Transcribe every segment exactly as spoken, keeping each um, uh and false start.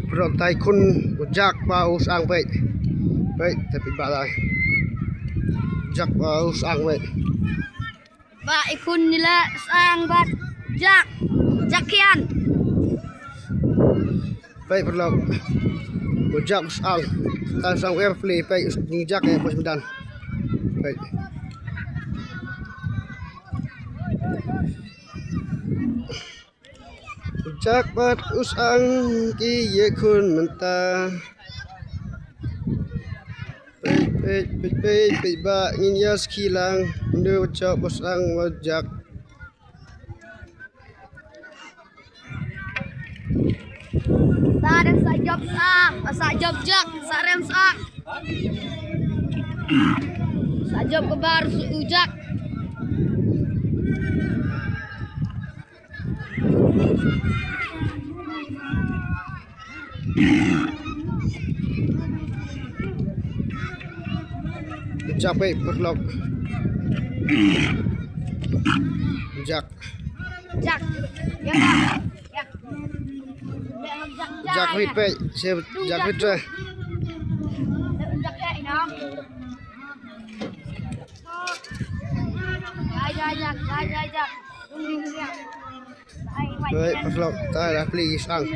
Pyrshah tai khun u Jak bad u Sang, peit. Peit, te peit ba lai. Jak bad u Sang, peit. Ba i khun ni la Sang bad Jak. Jak khian. Peit pyrshah u Jak u Sang. Tan Sang er pli, peit u Jak e, bos medan. Peit. U Jak bad u Sang ki ïakhun mynta. Peit, peit, peit, peit, peit ba ngin ïa skhi lang. Ndu u Jak bad u Sang, u Jak. Ba dang sa jop Sang, sa jop Jak, sa rem Sang. Sa jop kbar u Jak. Jak, peit, pyrshah. Jak. Jak. Ya, ya. Ya. Jak, peit, peit. Jak, peit, eh. Jak, ya, ina. Ya, ya, ya, ya, ya, ya. Peit, pyrshah. Tai la pli Sang.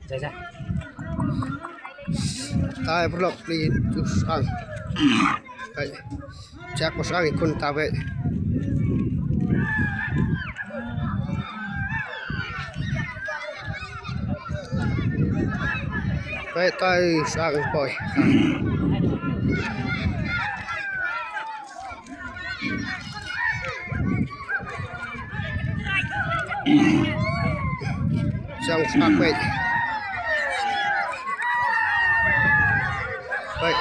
Ja, ja. Tai pyrshah pli u Sang. Peit. Jak u Sang i khun ta, peit. Peit, tai Sang poi. Sang Sang, peit. Peit.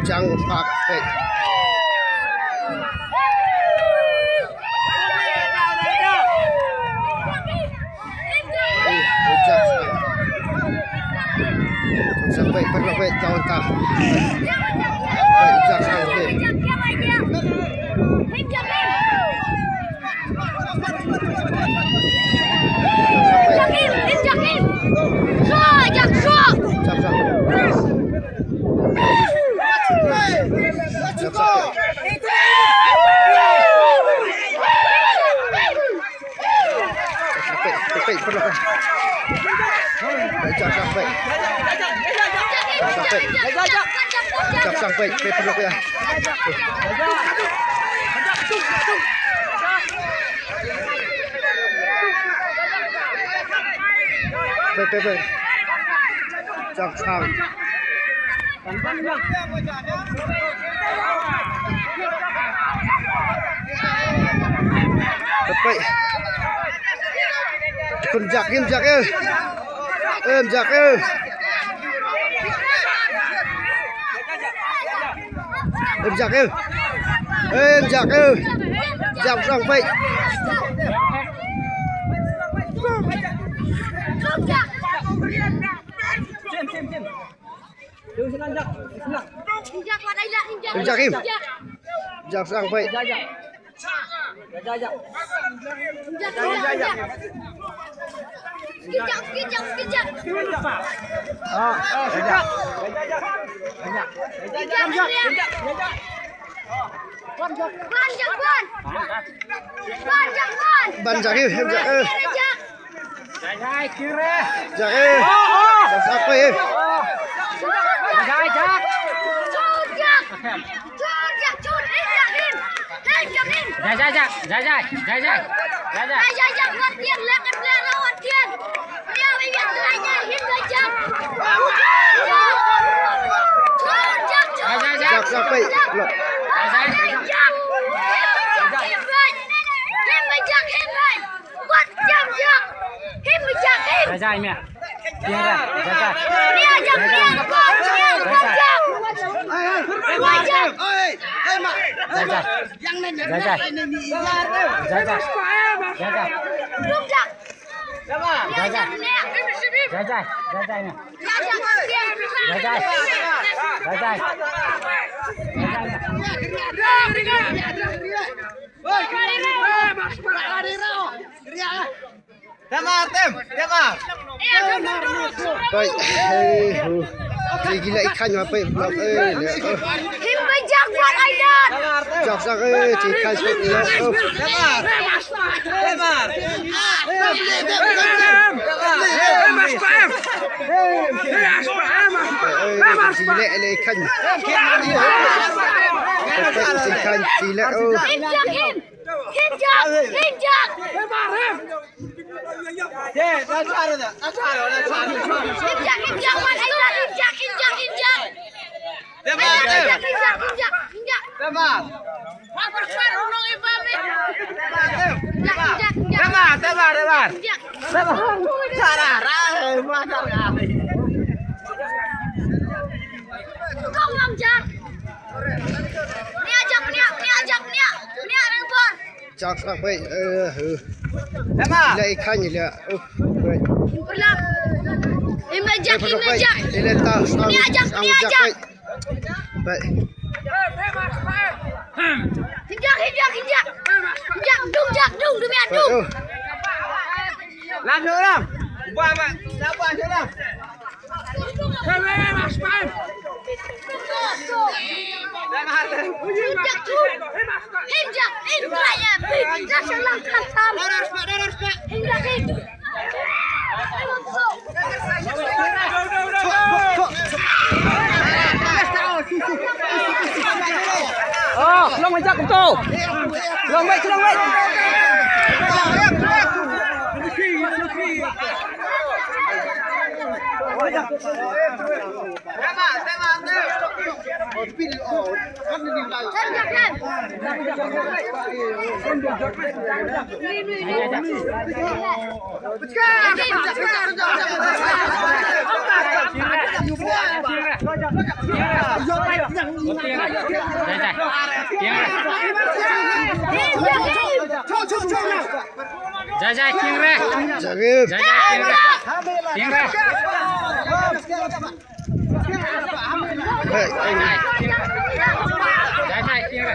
Sang Sang, peit. Ui, ui, Jak Sang. Sang, peit, peit, peit, tahu entah. Peit, Jak Sang, peit. Jak Sang, peit. Jak Sang. Jak Sang, peit. Peit, peit, peit, peit. Peit, Jak Sang, peit. Jak Sang, peit. Jak Sang, peit, peit, peit, peit. Peit, peit, peit. Jak Sang. Peit. Khun Jak, im Jak, eh. Im Jak, eh. Im Jak, eh. Im Jak, eh. Jak Sang, peit. Im Jak, im. Jak Sang, peit. Ban Jak, im Jak, eh. Jak, eh. Jak, eh. Jak, eh. Jak, Jak, peit. Look. Wat jam jam. Him jam him. Jai jai mia. Tiara, jai jai. Ria jam ria. Jai jai. Wat jam. Jai jai. Jai jai. Jai jai. Jai jai. Dum jam. Jai jai. Jai jai. Jai jai. Jai jai. Jai jai. Tamar, tem, tamar. Baik. Eh, hu. Ji gila ikan apa? Eh, le. Him bajak buat aidan. Tamar, tem. Jak sak, eh, ji ikan sik, eh. Tamar. Tamar. Eh, ji gila, le ikan. Ji ikan, ji gila, oh. Him jak, him. Hinjak! Hinjak! Hinjak! Hinjak! Hinjak! Hinjak! Hinjak! Hinjak! Hinjak! Hinjak! Hinjak! Hinjak! Hinjak! Hinjak! Hinjak! Hinjak! Hinjak! Hinjak! Kong Lam jak. Pniah jak, pniah, pniah jak, pniah. Pniah reng bor. Jak sak bai. Eh, eh. Ila ikan ila. Oh, bai. Pernah. Ima jak, ima jak. Ila ta. Pniah jak, pniah jak. Bai. Hinjak, hinjak, hinjak. Hinjak, dung jak, dung, dung ya, dung. Oh. Langsung orang. Buat mak, buat orang. Oh, long mejak betul. Long baik, long baik. Jai jai, kieng re. Jai jai, kieng re. Kieng re. Jai jai, kieng re.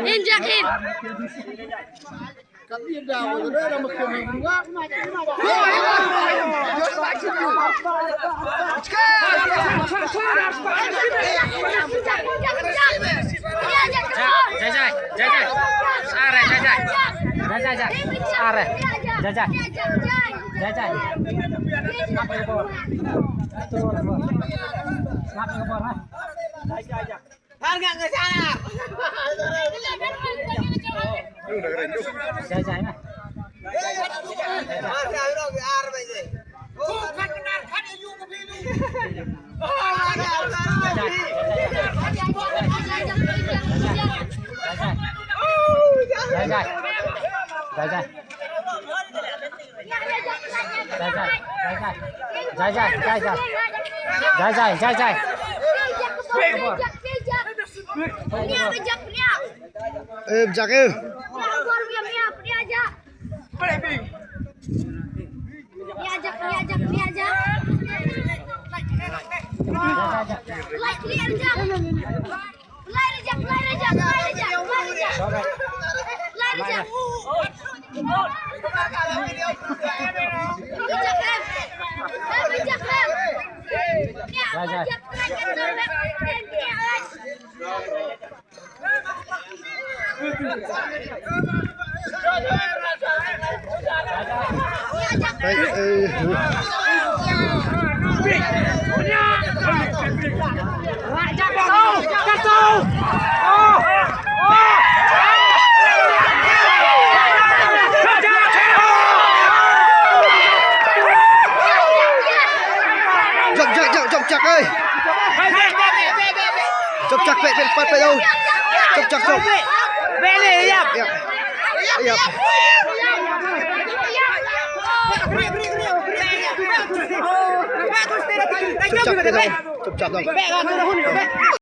Hinjak, hinjak. Jai jai, jai jai. Are, jai jai. Jai jai jai. Are. Jai jai. Jai jai. Ngap ka bor. Ngap ka bor, ha. Jai jai. Har ngak ngejar. Jai jai na. Jai jai. Jai jai. Jai jai, jai jai. Jai jai, jai jai. Eh, bjak eh. Lai rejak, lai rejak, lai rejak, lai rejak. Lai rejak. Rejak, em. Em, rejak, em. Rejak, rejak, rejak. Hai, eh. Chak ơi. Chụp chak pek pek pat pek đâu. Chụp chak chụp. Yap. Yap. Chụp chak pek đâu. Chụp chak đâu.